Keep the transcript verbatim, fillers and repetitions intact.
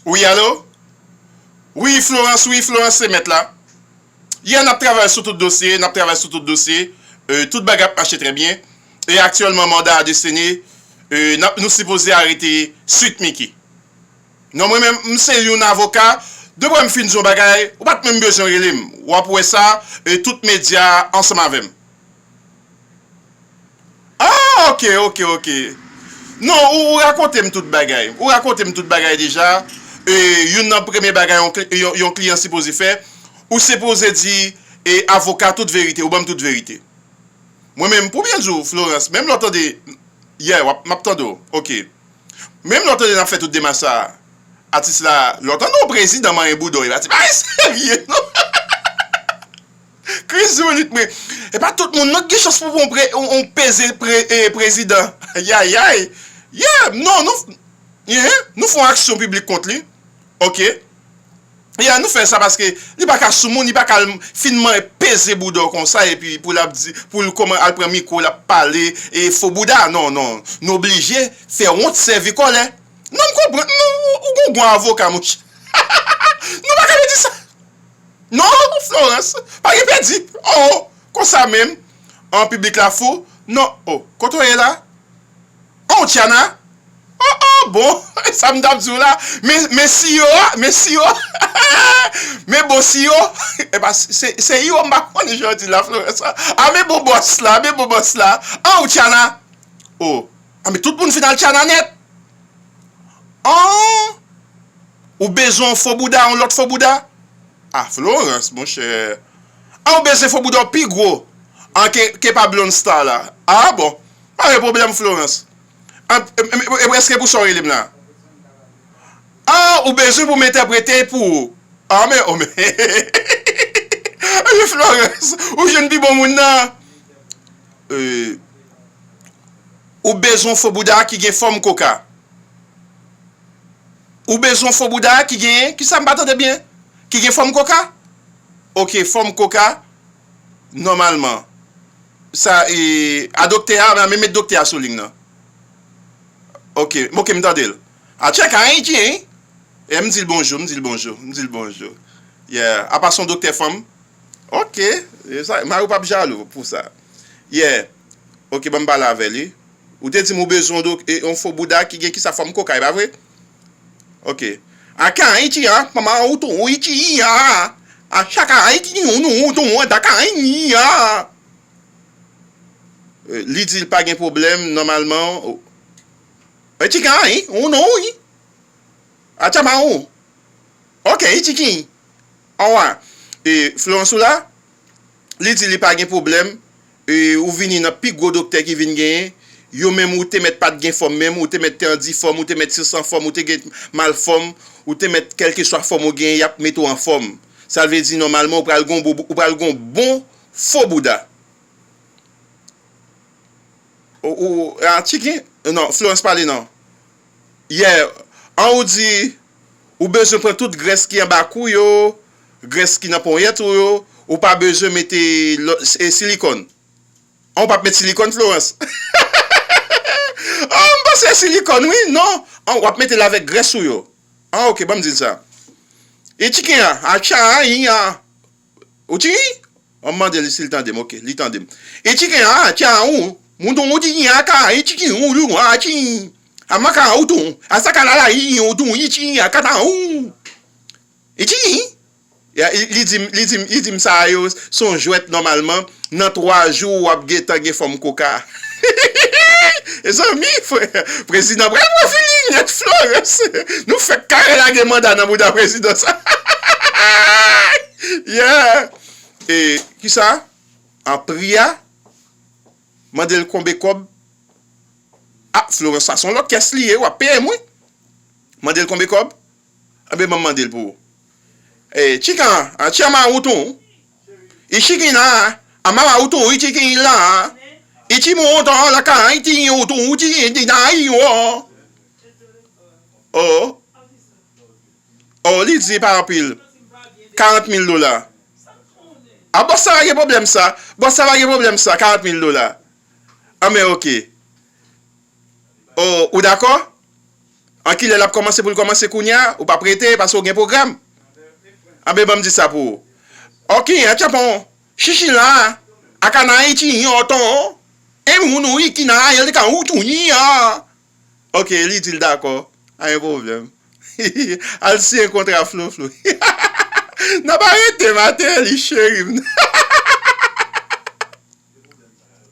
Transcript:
Wi, alo? Wi, Florence, wi, Florence, se mèt la. Yè, n ap travay sou tout dosye, n ap travay sou tout dosye. Euh, tout bagay ap mache trè byen. E aktyèlman, manda a desene, euh, n ap, nou sipoze arete Sweet Micky. Non, mwen menm, m se youn avoka. Depi m fin di yon bagay, ou pa t menm bezwen rele m. W ap wè sa, euh, tout medya ansanm avè m. Ah, ok, ok, ok. Non, ou, ou rakonte m tout bagay. Ou rakonte m tout bagay deja. E, youn nan premye bagay yon, kli- yon, yon kliyan sipoze fè, ou sipoze di, e, avoka tout verite, ou ban m tout verite. Mwen menm, pou byen di w, Florence, menm lè w tande, yè, w ap, m ap tande w, ok. Menm lè w tande n ap fè tout demach sa, atis la, lè w tande yon prezidan manyen bouda w, e pa ti bagay serye, non. Kriz zoulit, men. E pa tout moun, non, ki gen chans pou yon, pre, yon, yon peze pre, e, prezidan. Ayayay. Yeah, non, nou, yeah, nou fè yon aksyon piblik kont li. Ok. Yeah, nou fè sa paske li pa ka sou moun, li pa ka al fin manyen peze bouda w konsa, epi pou l ap di, pou l kòman al pran mikwo, l ap pale, e fo bouda. Non, non. Nou oblije fè wont sèvi kòlè. Non, m konprann. Non, ou gon gon avoka, monchè. Nou pa ka di sa. Non, Florence, pa gen pèdi. Oh, oh, konsa menm. An piblik la fou. Non, oh, kote w ye la? Oh, Tiana. Oh, oh, bon, sa m t ap di w la. Men, men siyo a, men siyo. Men bon siyo. E pa, se, se yo m pa konnen jan di la, Florence. A, men bon bòs la, men bon bòs la. Oh, Tiana. Oh, a, men tout moun fin al Tiana nèt. An! Ou bezwen yon fo bouda, yon lòt fo bouda? Ah, Florence, monchè. Ah, ou bezwen fo bouda w pi gwo. An, ke, ke pa Blonde Star la. Ah, bon. Pa gen pwoblèm, Florence. An, e, e, e, èske pou sa w rele m la? Ah, ou bezwen pou m entèprete pou ou. Ah, men, oh, men. Florence, ou jwenn pi bon moun nan. Euh, ou bezwen fo bouda ki gen fòm koka. Ou bezwen fo bouda ki gen, kisa m pa tande byen? Ki gen fòm koka? Ok, fòm koka, nòmalman. Sa, e, a doktè a, men met doktè a sou liy nan. Ok, ok, m tande l. A tchèk a Ayiti, hein? E m di l bonjou, m di l bonjou, m di l bonjou. Yeah, apa se yon doktè fanm? Ok, e sa, mari w p ap jalou pou sa. Yeah, ok, ban m pale avè li. Ou te di m ou bezwen yon dok- e, yon fo bouda ki gen kisa fòm koka, e pa vre? Ok. A ka Ayiti a, mama ou tou, ou iti a. A chaka Ayiti, ou nou, ou tou, ou ta ka Ayiti a. E, li di l pa gen pwoblèm, nòmalman. O- E ti ka, wi, ou non, wi. Atya ma ou. Ok, i ti ki. Anwa. E, Florence ou la? Li di li pa gen pwoblèm. E, ou vini nan pi gwo doktè ki vin genyen. Yo menm ou te mèt pa t gen fòm menm, ou te mèt te an difòm, ou te mèt te san fòm, ou te gen mal fòm, ou te mèt kèlkeswa fòm ou genyen, y ap mete w an fòm. Sa vle di nòmalman ou pral gon bo- ou pral gon bon fo bouda. Ou, ou, a, Tchiki? Non, Florence pale non. Yeah, an ou di, ou bezwen pran tout grès ki anba kou yo, grès ki nan ponyèt ou yo, ou pa bezwen mete lò- e silikòn. An ou p ap met silikòn, Florence? An, m panse silikòn, wi, non. An, w ap mete l avèk grès ou yo. An, ok, ban m di l sa. E Tchiki a, a tcha a, yi a. Ou ti ri? An m mande li si l tande m, ok, li tande m. E ti gen a, ti a ou, moun ton ou ti gen a ka, e ti gen ou, ou a ti. A ma ka ou ton, a sa ka la la yi, ou ton, yi ti a ka ta ou. E ti gen. Ya, li, li di m, li di m, li di m sa yo, se yon jwèt nòmalman, nan twa jou w ap gentan gen fòm koka. Mezanmi, frè, prezidan pral pran fili nèt, Florence. Nou fèk kare lage manda nan bouda prezidan sa. Yeah. E, kisa? An pri a? Mande l konbe kòb. Ah, Florence, sa se yon lòt kès li ye, w ap peye m, wi. Mande l konbe kòb. Anben, ban m mande l pou ou. E, Tchikan, a, Tchama ou tou. I Tchikin la, a, mama ou tou, i Tchikin la. I Tchimon ou tou, la ka, i Tchikin ou tou, i Tchikin, i Tchikin, i wo. Oh. Oh, li di pa anpil. Karant mil dola. A, bòs sa pa gen pwoblèm sa. Bòs sa pa gen pwoblèm sa, karant mil dola. Anben, ok. Oh, ou dakò? An kilè l ap kòmanse pou l kòmanse kounye a? Ou p ap rete paske w gen pwogram. Anben, ban m di sa pou ou. Ok, an tchanpon, chichi la, a ka nan Ayiti, yon ton, e moun ou ki nan ayè, li ka ou tou, yi a. Ok, li di l dakò. Anyen pwoblèm. Al siyen kontra flou flou. N ap arete maten, li cheri m.